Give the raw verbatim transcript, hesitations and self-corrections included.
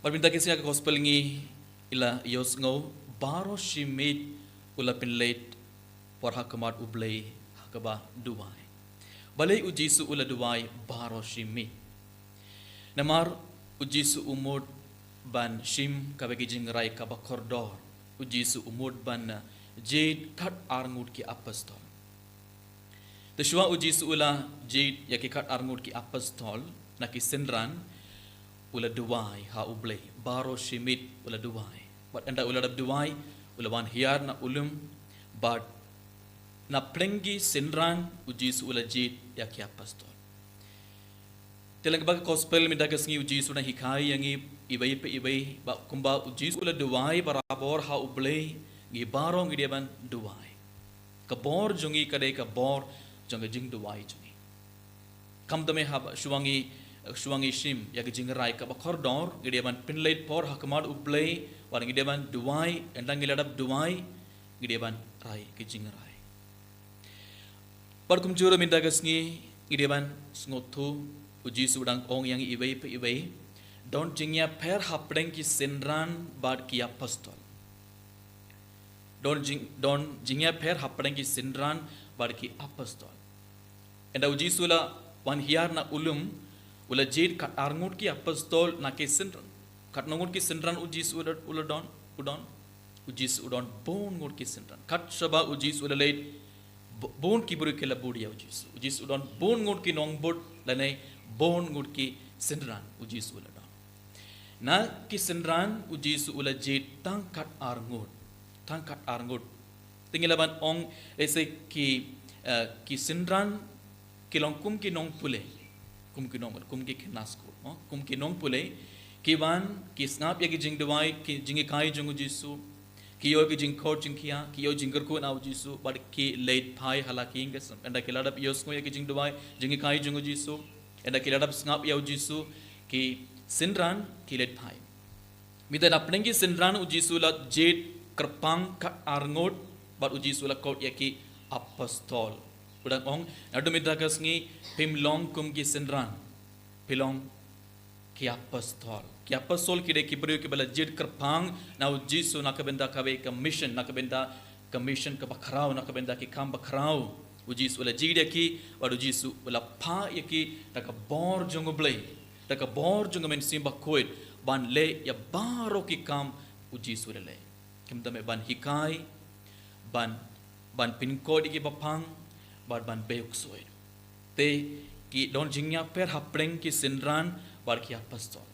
Bad mynta ki sngi ha ka gospel ngi i la ïohsngew baroh shi miet u la pynleit por ha khmat U Blei ha kaba duwai. Balei U Jisu u la duwai baroh shi miet? Namar U Jisu u mut ban shim kawei ka jingrai kaba kordor. U Jisu u mut ban jied kat arngut ki apostol. Te shuwa U Jisu u la jied ïa ki kat arngut ki apostol na ki synran, u la duwai ha U Blei. Baroh shi miet u la duwai. Bad ynda u la dep duwai, u la wan hiar na u lum, bad na pdeng ki synran U Jisu u la jied ïa ki apostol. Te lyngba ka gospel mynta ka sngi U Jisu u dang hikai ïa ngi iwei pa iwei ba kumba U Jisu u la duwai barabor ha U Blei, ngi baroh ngi dei ban duwai. Ka bor jong ngi ka dei ka bor jong ka jingduwai jong ngi. Kumta me haba shuwa ngi, shuwa ngi shim ïa ka jingrai kaba kordor, ngi dei ban pynleit por ha khmat U Blei, wat ngi dei ban duwai, ynda ngi la dep duwai, ngi dei ban rai ka jingrai. Bad kumjuh mynta ka sngi ngi dei ban sngewthuh, U Jisu u dang ong ïa ngi iwei pa iwei, don jingïapher hapdeng ki synran bad ki apostol. Don jing, don jingïapher hapdeng ki synran bad ki apostol. Ynda U Jisu u la wan hiar na u lum, u la jied kat arngut ki apostol na ki synran. Katno ngut ki synran U Jisu u la, u la don, u don? U Jisu u don bun ngut ki synran. Kat shaba U Jisu u la leit, bu-, bun ki briew ki la bud ïa U Jisu. U Jisu u don bun ngut ki nongbud lane bun ngut ki synran U Jisu u la don. Na ki synran U Jisu u la jied tang kat arngut. Tang kat arngut. Te ngi lah ban ong, lehse ki, eh, ki synran ki long kum ki nongpule. Kum ki nong, kum ki khynnah skul, no? Kum ki nongpule. Ki wan, ki sngap ïa ki jingduwai, ki jinghikai jong U Jisu. Ki ïoh ki jingkhot jingkhia, ki ïoh jingkyrkhu na U Jisu, bad ki leit phai ha la ki ïing ki sem. Ynda ki la dep ïohsngew ïa ki jingduwai, jinghikai jong U Jisu. Ynda ki la dep sngap ïa U Jisu, ki synran, ki leit phai. Mynta na pdeng ki synran U Jisu u la jied kyrpang kat arngut, bad U Jisu u la khot ïa ki apostol. U dang ong, naduh mynta ka sngi, phim long kum ki synran. Phi long ki apostol. Ki apostol ki dei ki briew kiba la jied kyrpang na U Jisu na ka bynta kawei ka mission, na ka bynta ka mission kaba khraw, na ka bynta ki kam ba khraw. U Jisu u la jied ïa ki, bad U Jisu u la phah ïa ki da ka bor jong U Blei, da ka bor jong U Mynsiem Bakhuid, ban leh ïa baroh ki kam U Jisu u la leh. Kumta me ban hikai, ban, ban pynkhuid ïa ki baphang, bad ban beh u ksuid. Te ki don jingïapher hapdeng ki synran bad ki apostol.